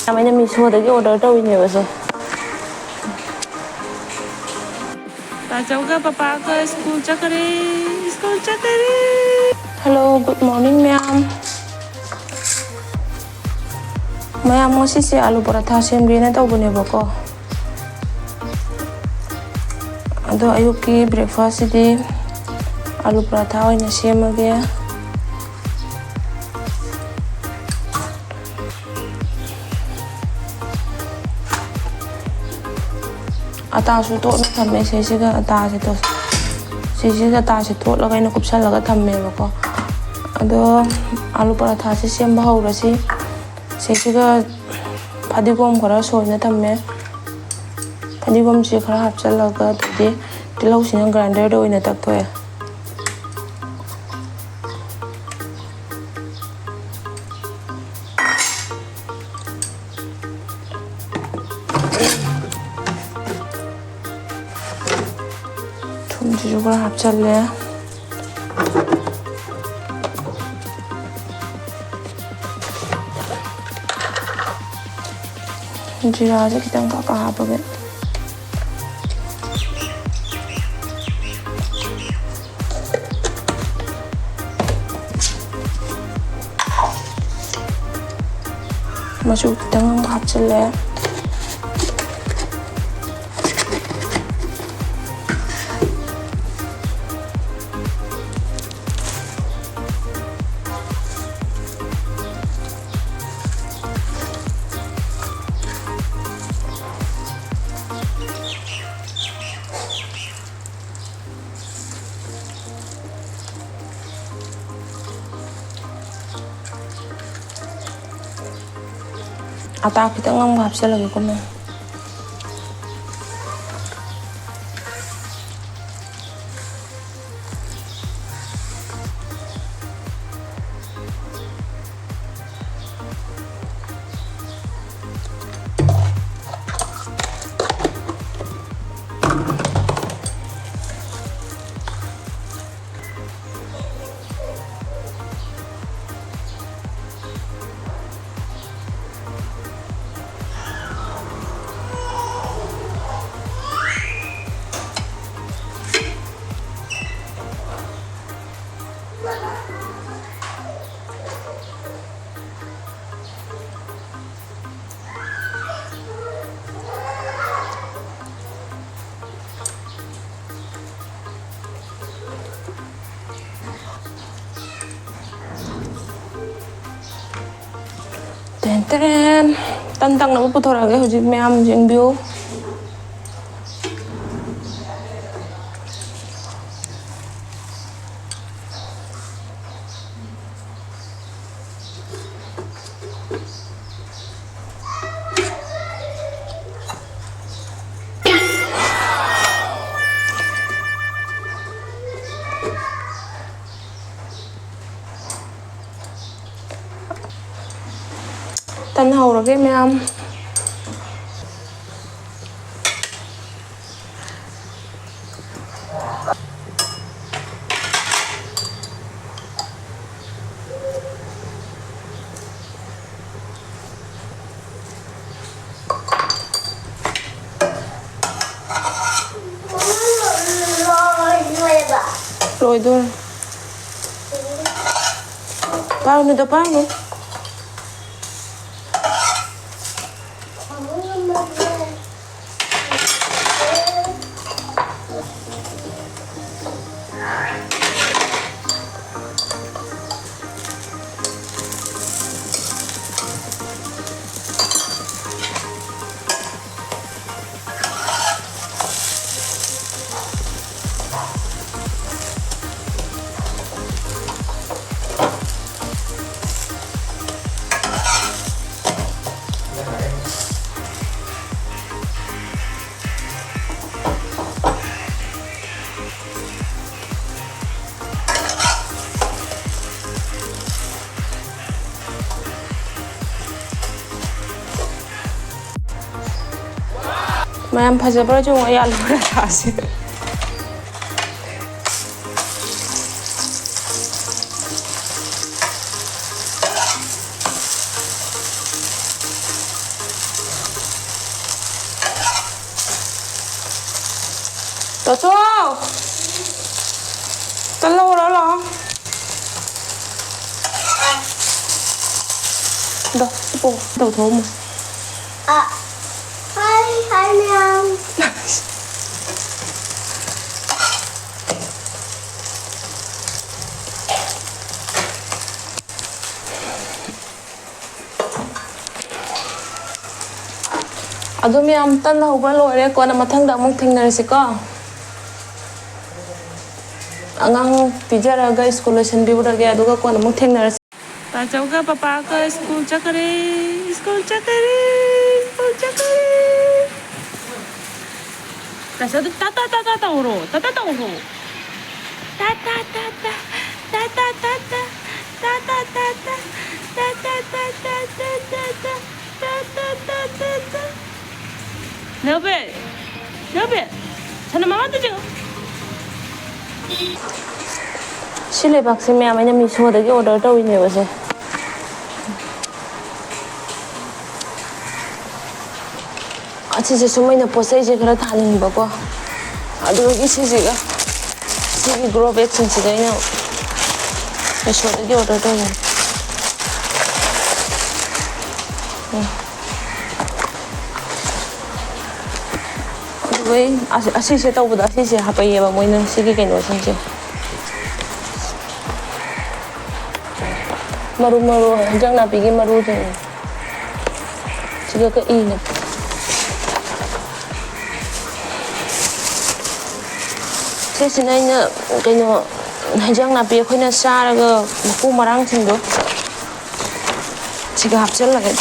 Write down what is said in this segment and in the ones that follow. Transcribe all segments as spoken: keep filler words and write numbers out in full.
ꯌꯥꯝ, ꯑꯩꯅ ꯃꯤꯁꯣꯗꯒꯤ ꯑꯣꯔꯗꯔ ꯇꯧꯔꯤꯅꯦꯕ ꯁꯦ꯫ ꯇꯥꯆꯧꯒ ꯄꯄꯥꯒ ꯁ꯭ꯀꯨꯜ ꯆꯠꯈꯔꯦ꯫ ꯁ꯭ꯀꯨꯜ ꯆꯠꯈꯔꯦ꯫ Hello, good morning, ꯃꯌꯥꯝ꯫ ꯃꯌꯥꯝ, ꯉꯁꯤꯁꯦ ꯑꯥꯂꯨ ꯄꯔꯥꯊꯥ ꯁꯦꯝꯒꯦꯅ ꯇꯧꯕꯅꯦꯕꯀꯣ꯫ ꯑꯗꯣ ꯑꯌꯨꯛꯀꯤ breakfastꯁꯤꯗꯤ ꯑꯥꯂꯨ ꯄꯔꯥꯊꯥ ꯑꯣꯏꯅ ꯁꯦꯝꯃꯒꯦ꯫ ꯑꯇꯥꯁꯨ ꯇꯣꯠꯅ ꯊꯝꯃꯦ꯫ ꯁꯤꯁꯤꯒ ꯑꯇꯥꯁꯦ ꯇꯣꯠ-, ꯁꯤꯁꯤꯒ ꯑꯇꯥꯁꯦ ꯇꯣꯠꯂꯒ ꯑꯩꯅ ꯀꯨꯞꯁꯜꯂꯒ ꯊꯝꯃꯦꯕꯀꯣ꯫ ꯑꯗꯣ ꯑꯥꯂꯨ ꯄꯔꯥꯊꯥꯁꯦ ꯁꯦꯝꯕ ꯍꯧꯔꯁꯤ꯫ ꯁꯤꯁꯤꯒ ꯐꯗꯤꯒꯣꯝ ꯈꯔ ꯁꯣꯏꯅ ꯊꯝꯃꯦ꯫ ꯐꯗꯤꯒꯣꯝꯁꯦ ꯈꯔ ꯍꯥꯞꯆꯤꯜꯂꯒ ꯑꯗꯩꯗꯤ ꯇꯤꯜꯍꯧꯁꯤꯅ grinderꯗ ꯑꯣꯏꯅ ꯇꯛꯊꯣꯛꯑꯦ꯫ ꯊꯨꯝꯁꯤꯁꯨ ꯈꯔ ꯍꯥꯞꯆꯜꯂꯦ꯫ ꯖꯤꯔꯥꯁꯦ ꯈꯤꯇꯪ ꯈꯛ ꯍꯥꯞꯄꯒꯦ꯫ ꯃꯆꯨ ꯈꯤꯇꯪ ꯑꯃ ꯍꯥꯞꯆꯤꯜꯂꯦ꯫ ꯑꯇꯥ ꯈꯤꯇꯪ ꯑꯃꯨꯛ ꯍꯥꯞꯆꯤꯜꯂꯒꯦꯀꯣ, ꯃꯦꯝ꯫ ꯇꯦꯔꯦꯟ! ꯇꯟ ꯇꯛꯅꯕ ꯄꯨꯊꯣꯔꯛꯑꯒꯦ ꯍꯧꯖꯤꯛ, ꯃꯌꯥꯝ ꯌꯦꯡꯕꯤꯌꯨ꯫ ꯇꯟ ꯍꯧꯔꯒꯦ ꯃꯌꯥꯝ꯫ ꯂꯣꯏꯗꯣꯔꯦ꯫ ꯄꯥꯏꯅꯨꯗ, ꯄꯥꯏꯅꯨ꯫ ꯃꯌꯥꯝ ꯐꯖꯕ꯭ꯔꯥ ꯌꯦꯡꯉꯣ ꯑꯩ ꯑꯂꯨ ꯄꯔꯥꯊꯥꯁꯦ꯫ ꯇꯣꯇꯣ! ꯇꯜ ꯂꯧꯔꯣ ꯂꯥꯛꯑꯣ꯫ ꯗꯣ, ꯁꯤ ꯄꯣ, ꯇꯧꯊꯣꯛꯑꯝꯃꯣ꯫ ꯑ, ꯍꯥꯏ, ꯍꯥꯏ ꯃꯌꯥꯝ꯫ ꯑꯗꯨꯝ ꯌꯥꯝ ꯇꯟꯅ ꯍꯧꯕ ꯂꯣꯏꯔꯦ꯫ ꯀꯣꯟꯅ ꯃꯊꯪꯗ ꯑꯃꯨꯛ ꯊꯦꯡꯅꯔꯁꯤꯀꯣ꯫ ꯑꯉꯥꯡ ꯄꯤꯖꯔꯒ ꯁ꯭ꯀꯨꯜ ꯂꯣꯏꯁꯤꯟꯕꯤꯔꯨꯔꯒꯦ, ꯑꯗꯨꯒ ꯀꯣꯟꯅ ꯑꯃꯨꯛ ꯊꯦꯡꯅꯔꯁꯤ꯫ ꯇꯥꯆꯧꯒ ꯄꯄꯥꯒ ꯁ꯭ꯀꯨꯜ ꯆꯠꯈꯔꯦ, ꯁ꯭ꯀꯨꯜ ꯆꯠꯈꯔꯦ, ꯁ꯭ꯀꯨꯜ ꯆꯠꯈꯔꯦ꯫ ꯇꯥꯆꯧꯗ ꯇꯥ ꯇꯥ ꯇꯥ ꯇꯥ ꯇꯧꯔꯣ, ꯇꯥ ꯇꯥ ꯇꯧꯔꯣ꯫ ꯇꯥ ꯇꯥ ꯇꯥ ꯇꯥ, ꯇꯥ ꯇꯥ ꯇꯥ ꯇꯥ, ꯇꯥ ꯇꯥ ꯇꯥ ꯇꯥ꯫ ꯅꯦꯍꯥꯕꯦ, ꯅꯦꯍꯥꯕꯦ, ꯁꯅꯥ ꯃꯃꯥꯗ ꯆꯪꯉꯣ꯫ ꯁꯤ ꯂꯩꯕꯥꯛꯁꯦ ꯃꯌꯥꯝ ꯑꯩꯅ ꯃꯤꯁꯣꯗꯒꯤ ꯑꯣꯔꯗꯔ ꯇꯧꯔꯤꯅꯦꯕꯁꯦ꯫ ꯑꯁꯤꯁꯦ ꯁꯨꯝ ꯑꯩꯅ ꯄꯣꯠ ꯆꯩꯁꯦ ꯈꯔ ꯊꯥꯅꯤꯡꯕꯀꯣ, ꯑꯗꯨꯗꯒꯤ ꯁꯤꯁꯤꯒ ꯁꯤꯒꯤ ꯒ꯭ꯔꯣ ꯕꯦꯒꯁꯤꯡꯁꯤꯗ ꯑꯩꯅ ꯃꯤꯁꯣꯗꯒꯤ ꯑꯣꯔꯗꯔ ꯇꯧꯕꯅꯦ꯫ ꯎꯝ꯫ ꯑꯗꯨꯒ ꯑꯩ ꯑꯁ-, ꯑꯁꯤꯁꯦ ꯇꯧꯕꯗ ꯑꯁꯤꯁꯦ ꯍꯥꯞꯄꯛꯑꯦꯕ ꯃꯣꯏꯅ ꯁꯤꯒꯤ ꯀꯩꯅꯣꯁꯤꯡꯁꯦ꯫ ꯃꯔꯨ ꯃꯔꯨ ꯍꯤꯟꯖꯥꯡ ꯅꯥꯄꯤꯒꯤ ꯃꯔꯨꯁꯤꯡ ꯁꯤꯒ ꯀꯛꯏꯅꯦ꯫ ꯁꯤꯁꯤꯅ ꯑꯩꯅ ꯀꯩꯅꯣ ꯍꯤꯟꯖꯥꯡ ꯅꯥꯄꯤ ꯑꯩꯈꯣꯏꯅ ꯆꯥꯔꯒ ꯃꯀꯨ ꯃꯔꯥꯡꯁꯤꯡꯗꯣ ꯁꯤꯒ ꯍꯥꯞꯆꯤꯜꯂꯒꯦ꯫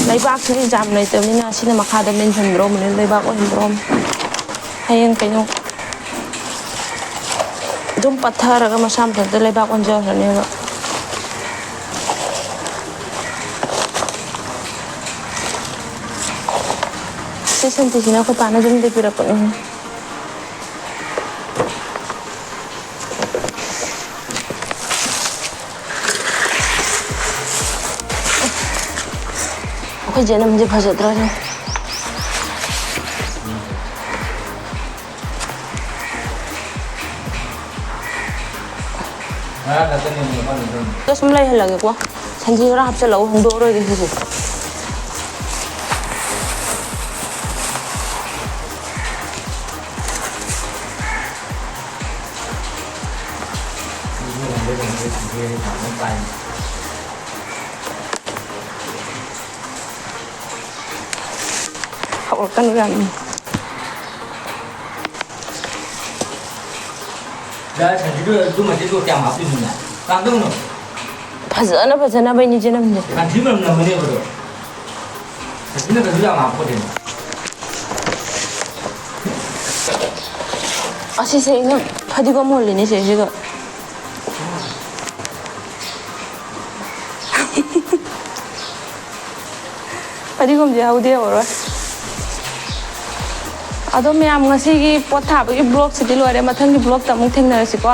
ꯂꯩꯕꯥꯛꯁꯤꯗꯤ ꯌꯥꯝ ꯂꯩꯇꯕꯅꯤꯅ ꯑꯁꯤꯅ ꯃꯈꯥꯗ ꯃꯦꯟꯁꯤꯟꯗ꯭ꯔꯣꯕꯅꯤ, ꯂꯩꯕꯥꯛ ꯑꯣꯏꯍꯟꯗ꯭ꯔꯣꯕꯅꯤ꯫ ꯍꯌꯦꯡ ꯀꯩꯅꯣ ꯑꯗꯨꯝ ꯄꯠꯊꯔꯒ ꯃꯁꯥ ꯃꯊꯟꯇ ꯂꯩꯕꯥꯛ ꯑꯣꯟꯖꯈ꯭ꯔꯅꯦꯕ꯫ ꯁꯤ ꯁꯟꯊꯤꯁꯤꯅ ꯑꯩꯈꯣꯏ ꯄꯥꯅ ꯌꯨꯝꯗꯒꯤ ꯄꯤꯔꯛꯄꯅꯦ꯫ ꯑꯩꯈꯣꯏ ꯖꯦꯅꯝꯁꯦ ꯐꯖꯗ꯭ꯔꯣ ꯁꯦ? ꯁꯨꯝ ꯂꯩꯍꯜꯂꯒꯦꯀꯣ꯫ ꯁꯟꯊꯤ ꯈꯔ ꯍꯥꯞꯆꯤꯜꯂꯒ ꯍꯣꯡꯗꯣꯛꯑꯔꯣꯏꯒꯦ ꯁꯤꯁꯦ꯫ ꯀꯩꯅꯣ ꯌꯥꯝ ꯗꯥ ꯁꯟꯖꯤꯗꯨ ꯑꯗꯨ ꯃꯇꯦꯛꯇꯣ ꯀꯌꯥꯝ ꯍꯥꯞꯇꯣꯏꯅꯣꯅꯦ? ꯀꯥꯡꯗꯧꯅꯣ꯫ ꯐꯖꯅ ꯐꯖꯅꯕꯩꯅꯤ ꯏꯆꯦ ꯅꯝꯃꯤꯁꯦ꯫ ꯁꯟꯊꯤ ꯃꯅꯝ ꯅꯝꯃꯅꯦꯕ ꯑꯗꯣ꯫ ꯁꯟꯊꯤꯅ ꯀꯩꯁꯨ ꯌꯥꯝ ꯍꯥꯞꯄꯣꯠꯇꯦꯅꯦ꯫ ꯑꯁꯤꯁꯦ ꯑꯩꯅ ꯐꯗꯤꯒꯣꯝ ꯍꯣꯜꯂꯤꯅꯦ ꯁꯤꯁꯤꯒ꯫ ꯐꯗꯤꯒꯣꯝꯁꯦ ꯍꯧꯗꯤ ꯍꯧꯔꯔꯣꯏ꯫ ꯑꯗꯣ ꯃꯌꯥꯝ, ꯉꯁꯤꯒꯤ ꯄꯣꯠ ꯊꯥꯕꯒꯤ ꯕ꯭ꯂꯣꯛꯁꯤꯗꯤ ꯂꯣꯏꯔꯦ꯫ ꯃꯊꯪꯒꯤ ꯕ꯭ꯂꯣꯛꯇ ꯑꯃꯨꯛ ꯊꯦꯡꯅꯔꯁꯤꯀꯣ꯫